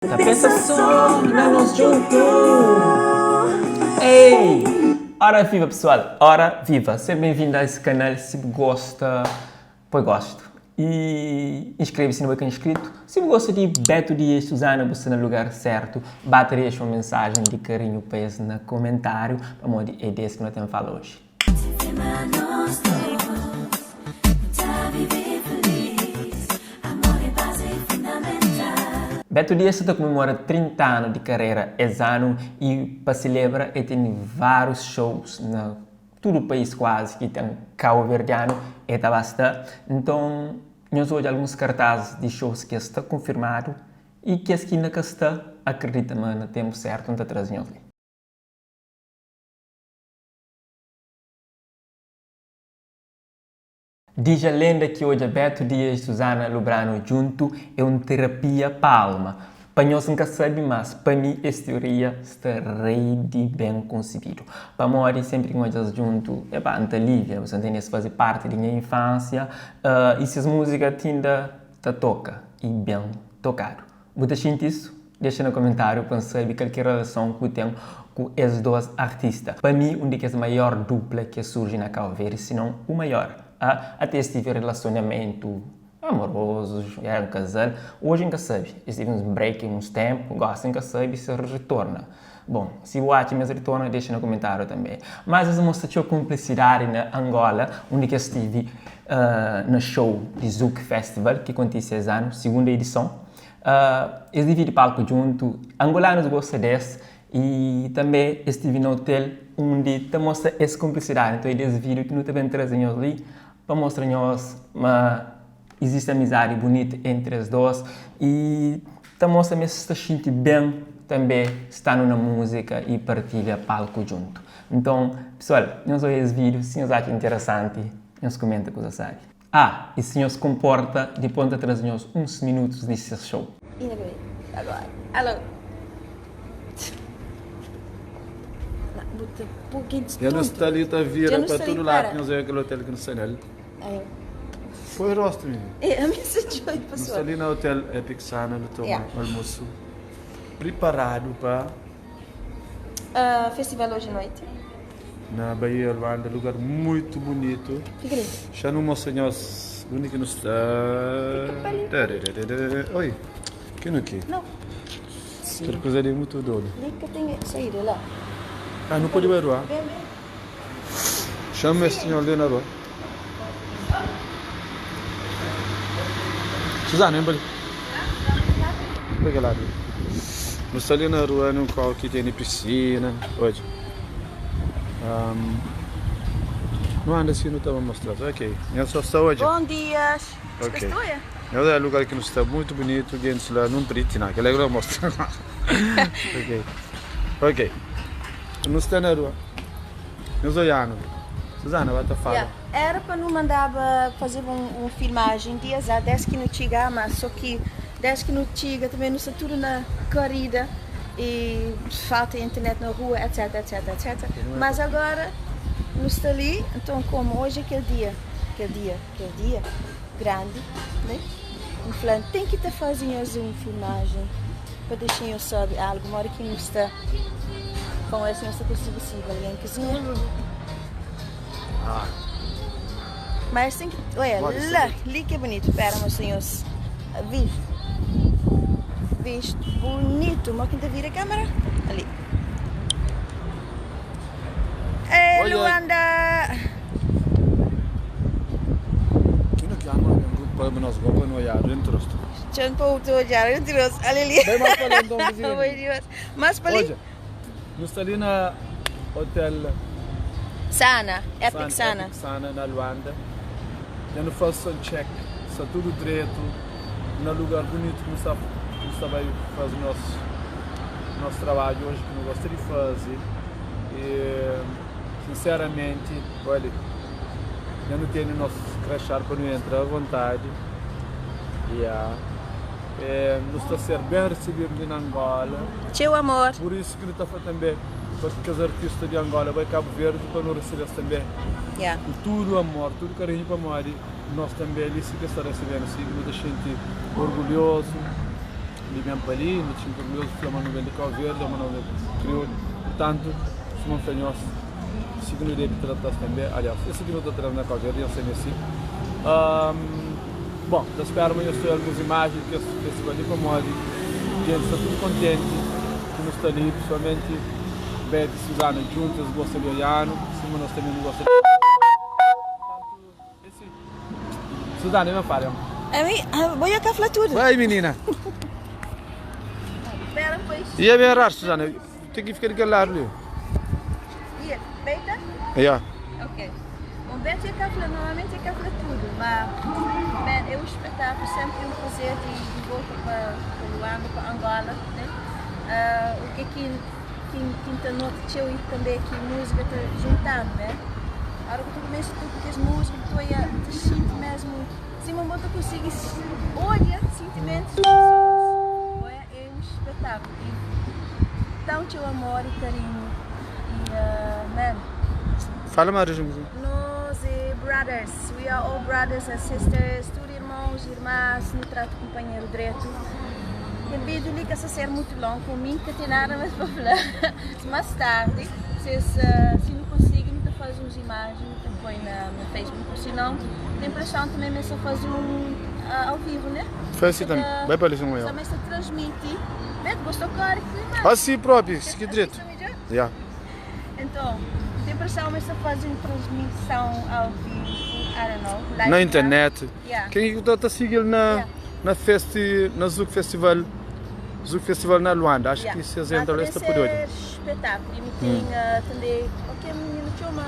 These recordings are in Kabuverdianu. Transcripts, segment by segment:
Ta pensa so na nos djuntu Ei! Ora viva pesoal, ora viva! Seja ben-vindu a esse kanal, si bu gosta, poi gostu y inskreve si nu bai ka inscritu. Si bu gosta di Beto Dias Suzana bu sta na lugar sertu, ba ta dexa un mensajen di karinhu pa es na komentariu pamodi é des ki nu ten fala oji. Beto Dias sa ta kumemora 30 anu di karera es anu y pa selebra el tene várius shows na tudu país kuazi ki ten kauverdianu el ta ba sta. Nton nhos odja alguns kartazis di shows ki es sta konfirmadu y kes ki inda ka sta, akredita ma na tenpu sertu N ta traze nhos li. Dija lenda ki odja Beto Dias y Suzana Lubrano djuntu é un terapia pa alma. Pa nhos N ka sabi mas pa mi es teoria sta rei di ben konsibidu. Pamodi senpri ki N odja-s djuntu epá N ta alivia, bu sa ntende? Es faze parti di nha infansia y ses muzika tinda ta toka y ben tokadu. Bu ta xinti isu? Dexa na komentáriu pa N sabe kal ki é relason ku ten ku es dos artista. Pa mi, un di kes maior dupla ki surji na Kau Verdi, si non u maior. A Até es tive relasionamentu amorozu, era un kazal. Oji N ka sabe. Es tive uns break uns tenpu, gosi N ka sabe si es ritorna. Bon, si bu atxa ma es ritorna, dexa na komentáriu tanbe. Mas es mostra txeu konplisidadi na Angola, undi ki es stive na show di Zouk Festival, ki kontise es anu, sigunda edison. Es dividi palku djuntu, angolanus gosta des y tanbe es stive na otel undi ta mostra es konplisidadi. Nton é des vídiu ki nu ta ben traze nhos li pa mostra nhos ma Izisti amizadi bunitu entri es dos y ta mostra ma es ta xinti ben tanbe stanu na múzika y partilha palku djuntu. Nton, pesoal, nhos odja es vídiu, si nhos atxa interesanti, nhos kumenta kuza sabi. Ah, y si nhos konporta, dipos N ta traze nhos uns minutus di ses show. Dja nu sta li ta vira pa tudu ladu, nhos odja kel otel ki nu sta nel. Foi rostu mininu. Nu sta li na hotel Epic Sana nu toma almosu priparadu pa Festival oji noiti. Na Baía Luanda, lugar muito bunitu. Xa nu mostra nhos undi ki nu sta. Oi, ki nu ki? Kel kuza li é mutu dodu. Ah, nu pode bai rua? Xama es sinhor li na rua. Suzana, vem pa li. Pa kel ladu li. Nu sta li na rua num kau ki tene piscina. Odja. Um, nu anda si nu ta ba mostra. Ok. Nhos só sta odja. Bom dias. Ok. Nhos é lugar ki nu sta muito bonito, gentis la num priti na. Kel la mostra. Ok. Ok. Nu sta na rua. Nhos oianu. Suzana ba ta fala. Yeah. Era pa nu mandaba fazeba un, un filmagem dias a des ki nu txiga, mas so ki des ki nu txiga também nu sta tudu na corrida e falta internet na rua, etc, etc, etc. Mas agora nu sta li, então como hoje é kel dia, kel dia, kel dia grandi, né? N fla, tem ki ta faze nhos un filmagem pa dexa nhos sabe algo, modi ki nu sta com es nhos ta konsigi sigi algen kuzinha. Mas tem ki olha la li ki é bunitu pera mostra nhos visto visto bunitu mo ki n ta vira kamera ali Ei Luanda. Txeu povu ta odjadu dentro di nos ali li. Bai mas pa la nton vizinho. Bai dimas. Mas pa li. Odja, nu sta li na hotel Sana, Epic Sana. Epic Sana na Luanda. Dja nu faze son check, sta tudu dretu, na lugar bunitu ki nu sta nu sta bai faze nos nos trabadju oji ki nu gosta di faze. E sinseramenti, olha, dja nu tene nos crachá pa nu entra avontadi. Yeah. E nu sta ser ben recebidu li na Angola. Txeu amor. Pur isu ki nu ta fla tanbe pa kes artista di Angola bai Kabu Verdi pa nu recebe-s tanbe Yeah. ku tudu amor, tudu karinhu pamodi nos tanbe li si ki es ta recebe-nu si ki nu ta xinti orgulhosu. di ben pa li, nu ta xinti orgulhozu fla ma nu ben di Kau Verdi ô ma nu ben kriolu. Purtantu, sima N fla nhos, si ki nu debe trata-s tanbe. Aliás, é si ki nu ta trata na Kau Verdi, nhos sabe si. Bon, ta spera ma nhos ta odja alguns imaji di kes festival li pamodi djenti sta tudu kontenti ki nu sta li, prinsipalmenti Beth i Suzana djuntu, es gosta di odja-nu, sima nos tanbe nu gosta di odja-s. Purtantu, é si. Suzana, ben fala. Ami, bo dja ka fla tudu. Bai, minina. Spera pois. Ia ben rar, Suzana. Ten ki fika di kel ladu li. Ia, beita? Ia. Ok. Bom, Beto ia ka fla, normalmente ia ka fla tudo, ma man, é um espetáculo, sempre um prazer de, de volta pa, pa Luanda, pa Angola, né? Uh, o que que que que ta nota txeu e também que música ta juntando, né? A hora que tu começa tu com as músicas, tu ia te sente mesmo, assim, mas tu consegue olha sentimentos das pessoas, é? É um espetáculo e tão txeu amor e carinho e uh, man. Fala mais um pouquinho. Nós é brothers, we are all brothers and sisters, tudo irmãos e irmãs, no trato companheiro direto. Tem vídeo ali que essa ser muito longo, com mim que tem nada mais para falar. Mais tarde, se, se não consigo, não te faz umas imagens, não te põe na, no Facebook, se não, tem pressão também, mas só faz um ao vivo, né? Foi assim também. Vai para ali, senhor. Também se transmite. Beto, gostou claro que Assim próprio, se que direito. Yeah. Então, tem pressão, mas só faz uma transmissão ao vivo, I don't know. Live Na internet. Yeah. Quem está a seguir na, Yeah. na festi, na Zouk Festival, Zouk Festival na Luanda. Acho Yeah. que vocês Mas entram também esta por olho. ser espetáculo. E tem também, o que a menina chama,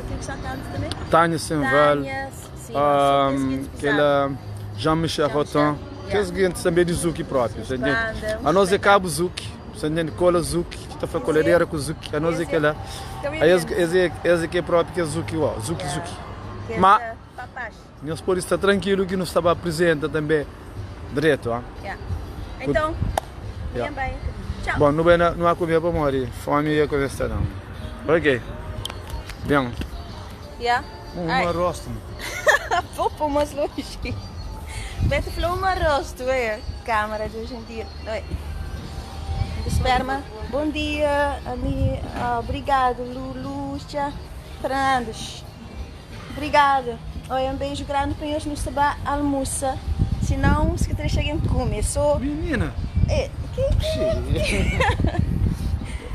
tem que cantar também? Tânia Senval, Tânia, sim, um, aquela Jean-Michel Rotin, yeah. que é o seguinte também de Zouk próprio, você entende? Banda, um A nós é espetáculo. Cabo Zouk, você entende? Cola Zouk, que está falando coladeira com Zouk, a nós é Esse é- aquela. Também Aí esse, mesmo. esse, esse aqui é próprio que é Zouk, ó, Zouk, Yeah. Zouk. Que é Mas- essa papás. Nós pode estar tranquilo que não estava presente também direto, ó. Yeah. Então, Yeah. bem, bem. Tchau. Bom, não, vai na- não há comida para morrer, fome e coisa não. Ok. Bem, Yeah. um Ai. arroz. Vou pôr mais longe. Beto falou uma rosto, é? Câmara de hoje em dia. Oi. Esperma. Bom dia, ami. Ah, obrigado, Lu, Lúcia Fernandes. Obrigada. Oi, um beijo grande para hoje no sabá almoça. Se não, se que cheguem comer. Sou. Menina! É, que,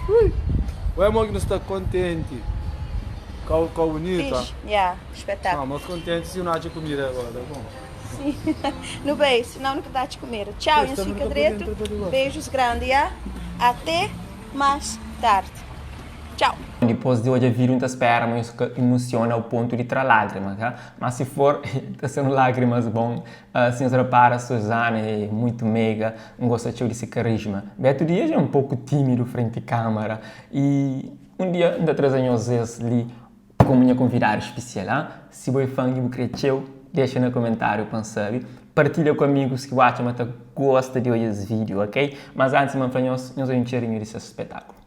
Ui. O amor que não está contente. Qual, qual bonito. Fixe. Yeah, espetáculo. Não, mas contente se não há de comida agora, tá bom? Sim. No beijo, senão nunca dá de comer. Tchau, Pois, e também fica nunca direito. podemos entrar para Beijos grandes, yeah? Até mais tarde. Tchau. Dipôs di odja vídiu, N ta spera ma nhos ka imusiona ao pontu di tra lágrima, ka? Má si for, ta ser un lágrimas bon. Si nhos repara, Suzana é muitu meiga, N gosta txeu di se karisma. Beto Dias é un poku tímidu frenti kâmara i un dia N ta traze nhos es li komu nha konvidadu spesial. Ha? Si bo é fan i bu krê txeu, dexa na komentáriu pa N sabe. Partilha ku amigus ki bu atxa ma ta gosta di odja es vídiu, ok? Mas antis ma N fla nhos, nhos odja un txerinhu di ses spetákulu.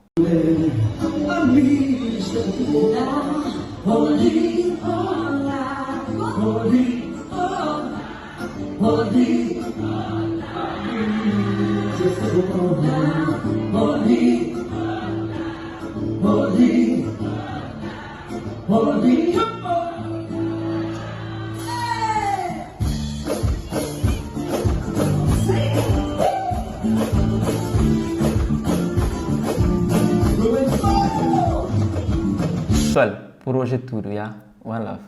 Pessoal, por hoje é tudo, ya? One love.